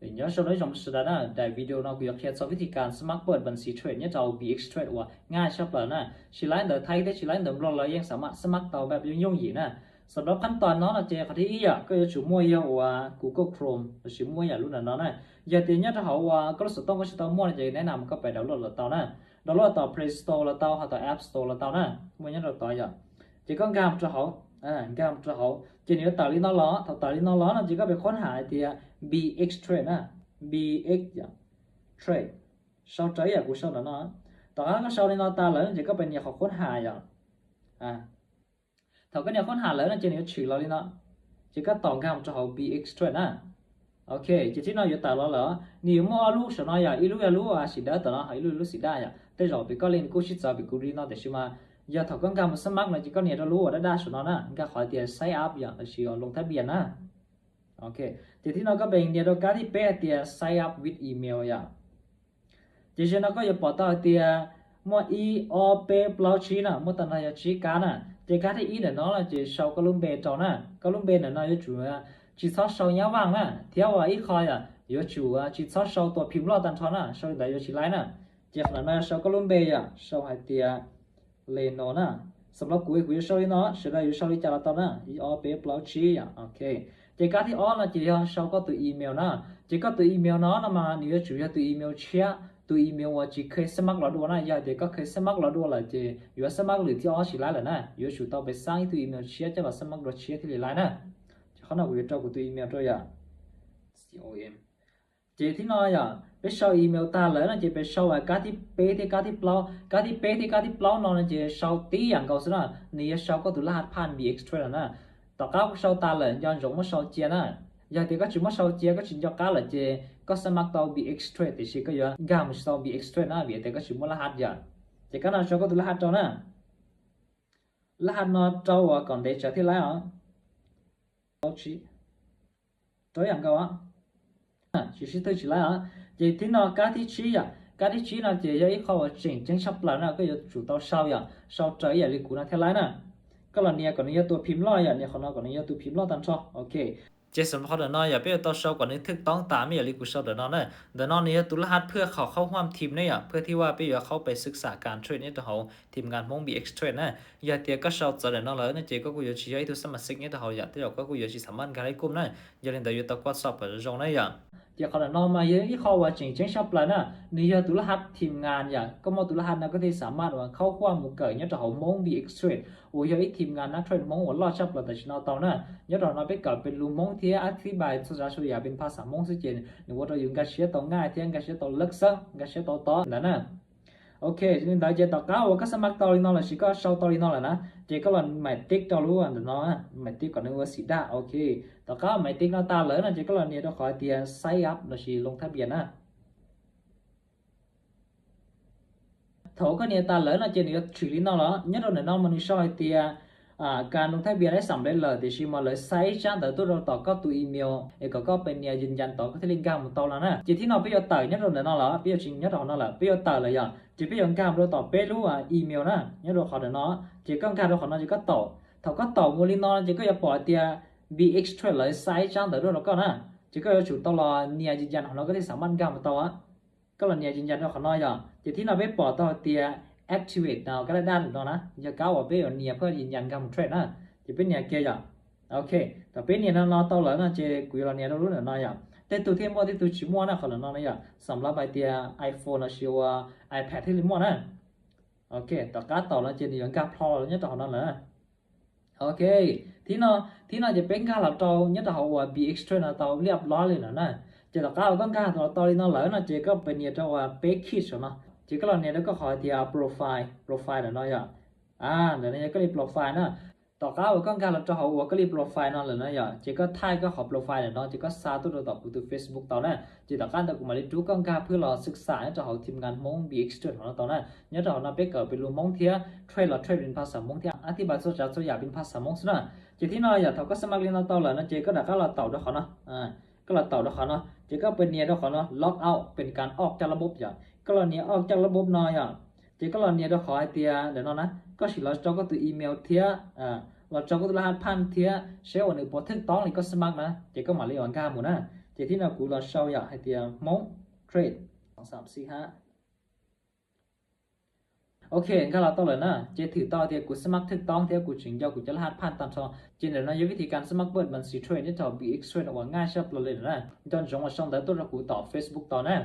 Nyob zoo ib tsoom sawv daws na, daim video no kuv yuav qhia txog vib thi kas xab mab pawj npas xis trade nyob rau B X Trade uas nyaj tshaj plaws na. Tsis laib ntawv Thaib thiab tsis laib ntawv Nplog los yeej xab mab tau npaj yooj yooj yim na. Xam lab qhab tos no no ces qhov thib ib yom, koj yuav tsum muaj yog uas Google Chrome lossis muaj yam lub ntawm no na. Yog tias nyob rau hauv uas koj lub xov tooj koj tsis tau muaj no ces neb nam koj pais download los tau na. Download tau Play Store los tau, ho tau App Store los tau na, muaj nyob rau tod yom. Ces koj nkag mus rau hauv, nkag mus rau hauv ces nws yuav tawm li no los, thaum tawm li no los no ces koj pem qhab hais tias B X Trade na, B X Trade, sau raws ib yam kuv sau ntawm no. Tom qab koj sau li no tas lawm no ces koj pem nias qhov qhab hais yom. Thaum koj nias qhab hais lawm no ces nws yuav tshwm los li no, ces koj tos nkag mus rau hauv B X Trade na. Ok, ces thib no yuav tawm los lawm, nws yuav muaj ob lub saum no yom, ib lub yog lub xim dawb tom no, ho ib lub lub xim daj yom. Tej zaum pem koj li nws kuj sib txawv pem kuv li no tiam sis mas yog thaum koj nkag mus xab mab no ces koj nias rau lub uas daj daj saum no na, nkag qhov tias sign up yom, lossis loo thab npias na. Ok, ces thib no koj pem nias rau kab thib peb hais tias sign up with email yom. Ces ze no koj yuav pom tau hais tias muaj ib ob peb plaub tsib na, muaj tag nrho yog tsib kab na. Ces kab thib ib ntawm no no ces sau koj lub npe rau na. Koj lub npe ntawm no yuav tsum tsis txhob sau nyab vaj na, thiab uas ib qho yom, yuav tsum tsis txhob sau tua phim loj tag nrho na, sau li ntawd yuav tsis laib na. Ces qhov ntawm no sau koj lub npe yom, sau hais tias Leno na. Xam lab kuv kuv yuav sau li no, sawv daws yuav sau li cas los tau na, ib ob peb plaub tsib yom. Ok, ces kab thib ob no ces yog sau koj tus email na. Ces koj tus email no no mas nws yuav tsum yog tus email tshiab, tus email uas tsis kheev xab mab los dua na. Yog tias koj kheev xab mab los dua lawm ces yuav xab mab lwm thib ob tsis laib lawm na, yuav tsum tau pem xab ib tug email tshiab coj los xab mab dua tshiab thiaj li laib na. Ces qhov no kuv yuav rau kuv tus email rau yom. Ces thib no yom, peb sau email tag lawm no ces peb sau kab thib peb thiab kab thib plaub. Kab thib peb thiab kab thib plaub no no ces sau tib yam nkaus xwb na, nws yog sau koj tus laj haj phaj B X Trade no na. Tom qab koj sau tas lawm nco ntsoov muab sau cia na. Yog tias koj tsis muab sau cia, koj tsis nco qab lawm ces koj xab mab tau B X Trade tiam sis koj yuav nkag mus tsis tau B X Trade na, vim tias koj tsis muaj laj haj yom. Ces kab no sau koj tus laj haj rau na. Laj haj no rau uas kom ntev tsawv thiaj laib os. Plaub tsib, rau yam nkaus, tsis sib twg tsis laib os. Ces thib no kab thib tsib yom, kab thib tsib no ces yog ib qho uas tseem ceeb tshaj plaws na, koj yuav tsum tau sau yom, sau raws ib yam li kuv no thiaj laib na. Koj los nias kom nws yog tus phim loj yom, nias qhov no kom nws yog tus phim loj tag nrho. Ok, ces xam qhov ntawm no yog peb yuav tau sau kom nws thwj toob tas ib yam li kuv sau ntawm no na. Ntawm no nws yog tus laj haj phwj qhov khaub huam thim ne yom, phwj thib vaj peb yuav khaub pem xwb xam kas trade nyob rau hauv thim nkas Hmoob B X Trade na. Yog tias koj sau txawv ntawm no lawm no ces koj kuj yuav tsis yog ib tug xab mas xij nyob rau hauv yom, tej zaum koj kuj yuav tsis xam mab nkag li kuj na. Yog li ntawd yuav tau kuaj xoj pom zoo na yom. Ces qhov ntawm no mas yog ib qho uas tseem ceeb tshaj plaws na, nws yog tus laj haj thim nkas yom, koj muaj tus laj haj no koj thiaj xam mab uas khaub huam mus kawm nyob rau hauv Hmoob B X Trade uas yog ib thim nkas nab trade Hmoob uas loj tshaj plaws tam sim no tau na. Nyob rau no peb kawm pes lus Hmoob thiab a thib npais txhua tsav txhua yam pes phaj xam Hmoob xwb ces nws ua rau yus nkag siab tau nqaij thiab nkag siab tau laj xab, nkag siab tau tob ntawd na. Ok, li ntawd ces tom qab uas koj xab mab tau li no lossis koj sau tau li no lawm na, ces koj los maim tib rau lub ntawm no, maim tib kom nws ua xim daj. Ok, tom qab maim tib no tas lawm no ces koj los nias rau qhov tias sign up lossis loo thab npias na. Thaum koj nias tas lawm no ces nws yuav tshwm li no los nyob rau ntawm no mas nws sau hais tias kas loo thab npias lawv xam lawv lawm tiam sis mas lawv xa ib tsab ntawv tuaj rau tom koj tus email es kom koj pem nias yws ncas tod koj thiaj li nkag mus tau los na. Ces thib no peb yuav tawm nyob rau ntawm no los peb yuav tsis nyob rau qhov no lawm, peb yuav tawm lawm yom. Ces peb yuav nkag mus rau tom peb lub email na, nyob rau qhov ntawm no. Ces koj nkag rau qhov no ces koj taum, thaum koj taum mus li no ces koj yuav pom hais tias B X Trade lawv xa ib tsab ntawv tuaj rau koj na. Ces koj yuav tsum tau los nias yws ncas qhov no koj thiaj xam mab nkag mus tau. Koj los nias yws ncas rau qhov no yom, ces thib no peb pom tau hais tias activate no kab daj daj ntawm no na, yog kab uas peb yuav nias phaj yws ncas nkag mus trade na. Ces peb nias kiag yom. Ok, thaum peb nias no no tau lawm no ces kuv yuav los nias rau lub ntawm no yom. Tej tug thiaj muaj tej tug tsis muaj na, qhov ntawm no na yom, xam lab hais tias iPhone lossis ua iPad thiaj li muaj na. Ok, tom qab taum no ces nws yuav nkag plho nyob rau qhov no lawm. Ok, thib no, thib no ces peb nkag los rau nyob rau hauv uas B X Trade no tau liaj lob li lawm na. Ces tom qab uas koj nkag los tau li no lawm no ces koj pem nias rau uas peb khij saum no, ces koj los nias rau koj qhov tias profile, profile ntawm no yom. Ntawm no yog koj li profile na. Tom qab uas koj nkag los rau hauv uas koj li profile no lawm no yom, ces koj thaij koj qhov profile ntawm no ces koj xa tuaj rau tom kuv tus Facebook tau na. Ces tom qab ntawd kuv mam li rub koj nkag phwj los xwb xam nyob rau hauv thim nkas Hmoob B X Trade hauv no tau na. Nyob rau hauv no peb kawm pes lus Hmoob thiab trade los trade pes phaj xam Hmoob thiab a thib npais txhua tsav txhua yam pes phaj xam Hmoob xwb na. Ces thib no yom, thaum koj xab mab li no tau lawm no ces koj rov qab los taum rau qhov no. Koj los taum rau qhov no ces koj pem nias rau qhov no log out pes kas ob caj lab bob yom. Koj los nias ob caj lab bob no yom. Ces koj los nias rau qhov hais tias ntawm no na, koj sim los tso koj tus email thiab los tso koj tus laj haj phaj thiab seb uas nws puas thwj toob li koj xab mab na, ces koj mam li uas nkag mus na. Ces Ces thib no kuv los sau yom hais tias Hmoob trade, xab xi hab. Ok, nkag los tau lawm na, ces thwm tau tias kuv smart thwj toob thiab kuv tseem nco kuv cov laj hab phaj tag nrho. Ces ntawm no yog vib thib kas smart bot mas xi trade neb thaum B X trade uas nqaj sab plaws li lawm na. Nco ntsoov uas sau ntawv tuaj rau kuv tom Facebook tau na.